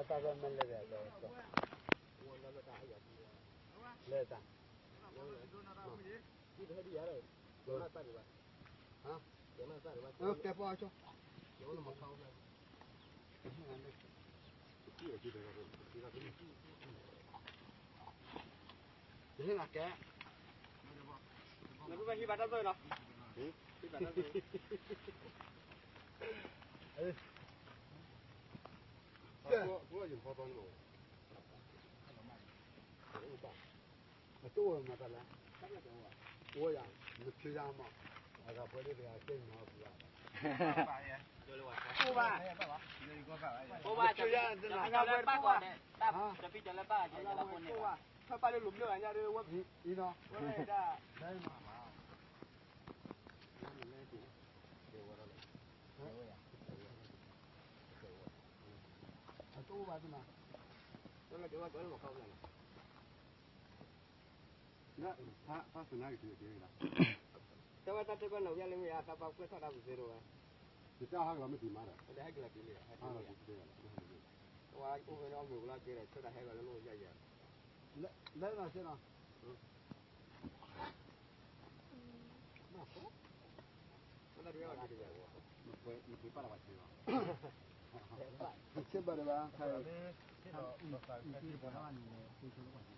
တၢ်ကမ့ၢ်လဲၤဒီး လဲၤတၢ် ကဲပီကၠီ ယဟဲနၤကဲ နဘၣ်ဟံးဘၣ်တၢ်သိၣ်လီၤ ဟံးဘၣ်တၢ်သိၣ် အကၠိမၤတၢ်လဲၣ် အိၣ်ယၤ မဖျိယါမး အဂၤပှဲၤလၢတဂၤကဲမၤပူၤဘၣ် အိၣ်ဘၣ် အိၣ်ဘၣ် တပံတလၢဘၣ် တပံတလၢဘၣ် အံၤနီၤ ဝဲဒၣ် အတအိၣ်ဘၣ်သနာ် ဖါစနါက့ၤက့ၤက့ၤလီၤ တဲဝဲတၢ်တဲဘၣ်နီၢ်ဝဲလၢမ့ၢ်ဧါ တၢ်ဘၣ်တၢ်တဲဘၣ်နီၢ်ဝဲလၢမ့ၢ်ဧါ တၢ်ဘၣ်ကွဲးထီၣ်တၢ်ပူၤသ့တဝဲ တဟဲက့ၤလီၤက့ၤလံ ဟဲက့ၤလီၤက့ၤလီၤ ဝဲအိၣ်ဝဲန့ၣ်အီၣ်မ့ၤဝဲလီၤက့ၤဒီး ဆၢတၢ်ဟဲဘၣ်လၢမ့ၢ်ယဲယဲ လၢလီၤဆဲနီၤ နပှ့ၤပာ်လီၤပှၤဆဲးဘၣ် ဆဲးဘၣ်ဒီးဘၣ် မ့ၢ်ပူၤမၤရၢ်တ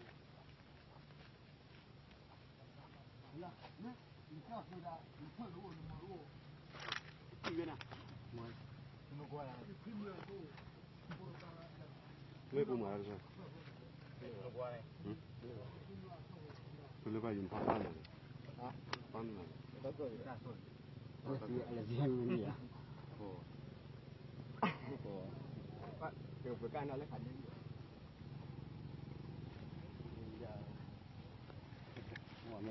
စၢ် ပလၢဘၣ်ယိၤဖးဖးနၤလဲၣ် ဖ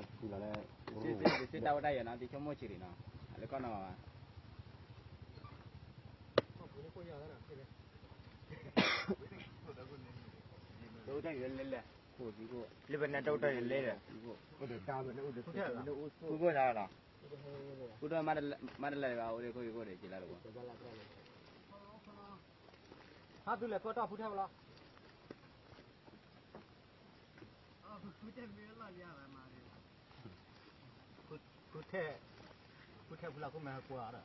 းနၤလဲၣ် သုတၢ်ဝဲဒၣ်ယဲနီၤ သုဆိကမိၣ်ဆံးရံးနီၤ အလၢကီၢ်နီၤဘၣ် တၢ်အိၣ်တၢ်ယဲလဲၣ်လဲၣ် လၢပနၢ်တၢ်အိၣ်တၢ်ယဲလဲၣ်ဒီး အိၣ်ဒီးတၢ်မနုၤအိၣ်ဒီး ဃုကိၢ်သးလီၤ ဃုဒိၣ်မးတလဲၣ်ဘၣ် အိၣ်ဒီးခိၣ်ယိခိၣ်ဒီး က့လၢတဝဲ ဟးသုလဲၤဖၢထီၣ်ဖုထဲဝဲလီၤ ဖုထဲ ဖုထဲဖုလၢခိၣ်မဲဟးကွၢ်ဒီး